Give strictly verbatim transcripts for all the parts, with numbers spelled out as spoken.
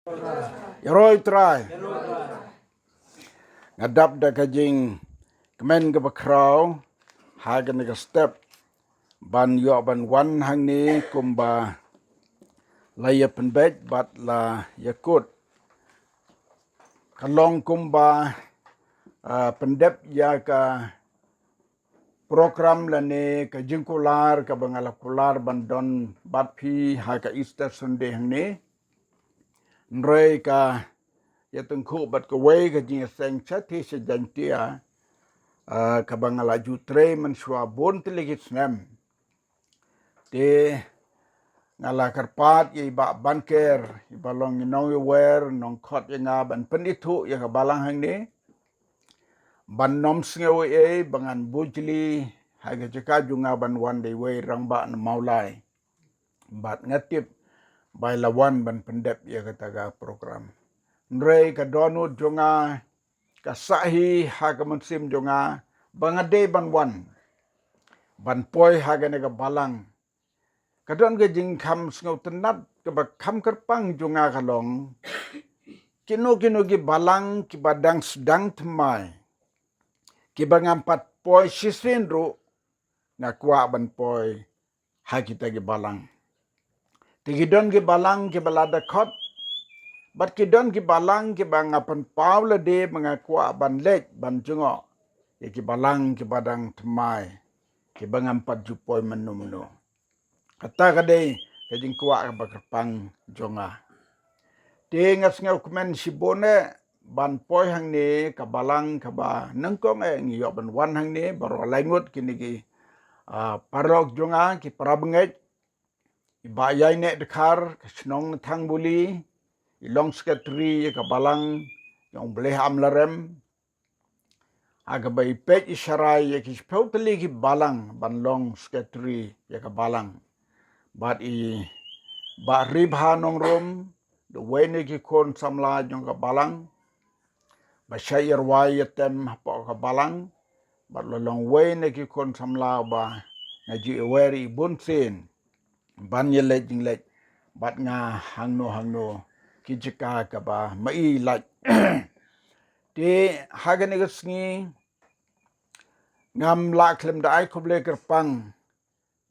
Ïaroh Trai. Nga dap da ka jingkmen kaba khraw ha kane ka step ban ïoh ban wan hangne kumba la ïa pynbeit bad la ïa kut. Ka long kumba, ah, pyndep ïa ka program lane ka jingkular kaba nga la kular ban don bad phi ha ka Easter Sunday hangne. Hynrei ka ïatyngkhuh bad kawei ka jingïaseng shatei sha Jaintia, ah, kaba nga la ju trei mynshuwa bun tylli ki snem. Te nga la kyrpad ïa i Bah Banker, iba long i nongïawer nongkhot ïa nga ban pynithuh ïa ka balang hangne, ban nym sngew ei ei ba ngan bujli ha ka jaka jong nga ban wan da iwei i rangbah na Mawlai. Bad nga tip ba i la wan ban pyndep ïa kata ka program. Hynrei ka dohnud jong nga ka sah hi ha ka mynsiem jong nga ba nga dei ban wan ban poi ha kane ka balang. Ka don ka jingkham sngewtynnat kaba kham kyrpang jong nga ka long, kino kino ki balang kiba dang sdang thymmai, kiba ngam pat poi shisien ruh, nga kwah ban poi ha kita ki balang. Te ki don ki balang kiba la dkhot bad ki don ki balang kiba nga pynpaw lade ba nga kwah ban leit ban jngoh ïa ki balang kiba dang thymmai, kiba ngam pat ju poi mynno mynno. Kata ka dei ka jingkwah kaba kyrpang jong nga. Te nga sngewkmen shibun eh ban poi hangne ka balang kaba nyngkong eh ngi ïoh ban wan hangne baroh lai ngut kine ki, ah, paralok jong nga ki para bangeit. I Bah Ïaineh Dkhar ka shnong Thangbuli, i long secretary ïa ka balang jong Blei Amlarem. Ha kaba i peit i sharai ïa ki shiphew tylli ki balang ban long secretary ïa ka balang. Bad i Bah Ribha Nongrum, da uwei na ki khun samla jong ka balang. Ba shah ïarwai ïatem hapoh ka balang. Bad la long uwei na ki khun samla ba nga ju ïawer i bunsien ban ïaleit jingleit bad nga hangno hangno ki jaka kaba ma i lait. Te ha kane ka sngi ngam lah khlem da ai khublei kyrpang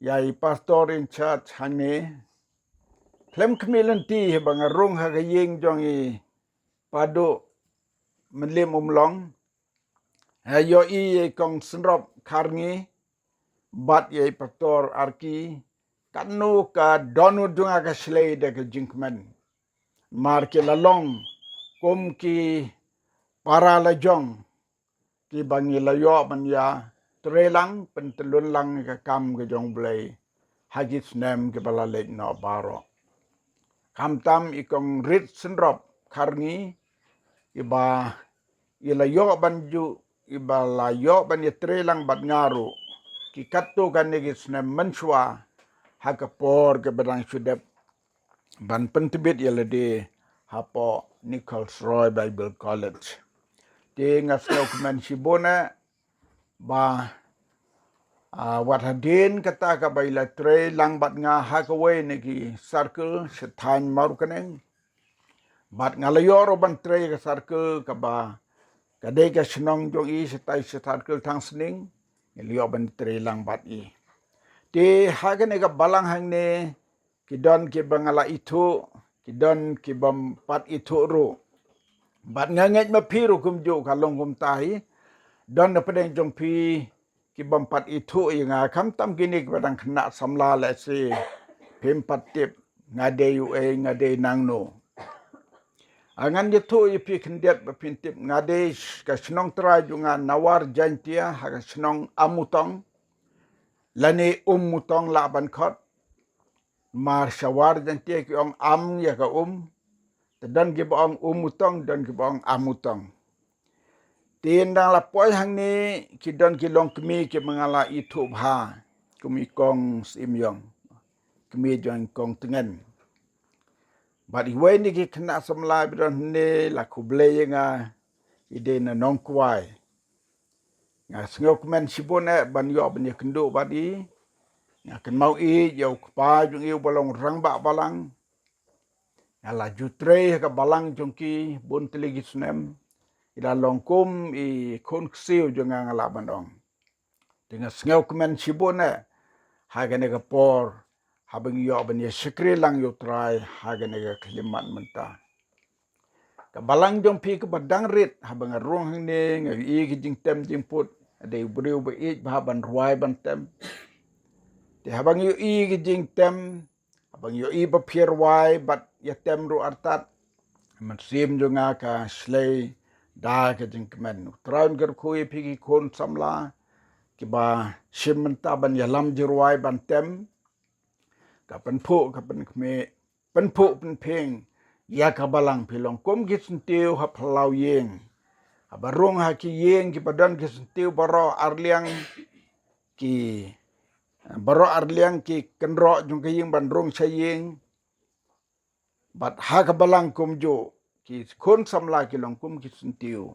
ïa i pastor in charge hangne. Khlem khmih lynti haba nga rung ha ka ïing jong i Padu Mynlim Umlong, ha ïohi ïa i Kong Synrop Kharngi bad ïa i Pastor Arki, katno ka dohnud jong nga ka shlei da ka jingkmen. Mar ki la long kum ki para la jong kiba ngi la ïoh ban ïa trei lang, pyntyllun lang ka kam ka jong Blei ha ki snem kiba la leit noh baroh. Khamtam i Kong Rit Synrop Kharngi, iba i la ïoh ban ju, iba la ïoh ban ïa trei lang bad nga ruh ki katto katne ki snem mynshuwa ha ka por kaba dang shu dep ban pyntbit ïa lade hapoh Nichols Roy Bible College. Te nga sngewkmen shibun eh ba, ah, wat hadien kata kaba i la trei lang bad nga ha kawei na ki circle sha thaiñ Mawryngkneng. Bad nga la ïoh ruh ban trei ka circle kaba ka dei ka shnong jong i shatai sha circle Thangsning. Nga la ïoh ban trei lang bad i. Te ha kane ka balang hangne ki don kiba nga la ithuh, ki don kibym pat ithuh ruh. Bad nga ngeit ma phi ruh kumjuh ka long kumta hi. Don na pdeng jong phi kibym pat ithuh ïa nga, khamtam kine kiba dang khynnah samla lehse phim pat tip nga dei uei, nga dei nangno. Ngan ïathuh ïa phi khyndiat ba phin tip, nga dei sh-, ka shnong trai jong nga Nawar Jaintia ha ka shnong Amutong lane Ummutong lah ban khot. Mar sha War Jaintia ki ong am ïa ka um, te don kiba ong Ummutong, don kiba ong Amutong. Te ynda nga la poi hangne ki don ki longkmie kiba nga la ithuh bha, kum i Kong Syiemiong, kmie jong i Kong Tngen. Bad iwei na ki khynnah samla ba don hangne la khublei ïa nga, i dei na Nongkwai. Nga sngewkmen shibun eh ban ïoh ban ïakynduh bad i. Nga kynmaw ïa u kpa jong i uba long rangbah balang. nga la ju trei ha ka balang jong ki bun tylli ki snem. I la long kum i khun ksiew jong nga, nga lah ban ong. Te nga sngewkmen shibun eh ha kane ka por, haba ngi ïoh ban ïa shakri lang ïa U Trai ha kane ka khyllipmat mynta. Ka balang jong phi kaba dang rit, haba nga rung hangne nga ïohi ki jingtem jingput, dei u briew ba ïeit bha ban rwai ban tem. Te haba ngi ïohi ki jingtem, haba ngi ïohi ba phi rwai bad ïa tem ruh artat, mynsiem jong nga ka shlei da ka jingkmen. U Trai un kyrkhu ïa phi ki khun samla kiba shim mynta ban ïalam jingrwai ban tem. Ka pynphuh ka pynkhmih, pynphuh pynphieng ïa ka balang, phi long kum ki syntiew ha phyllaw ïing. Haba rung ha ki ïing kiba don ki syntiew baroh arliang, ki baroh arliang ki kynroh jong ka ïing ban rung sha ïing. Bad ha ka balang kumjuh ki khun samla ki long kum ki syntiew.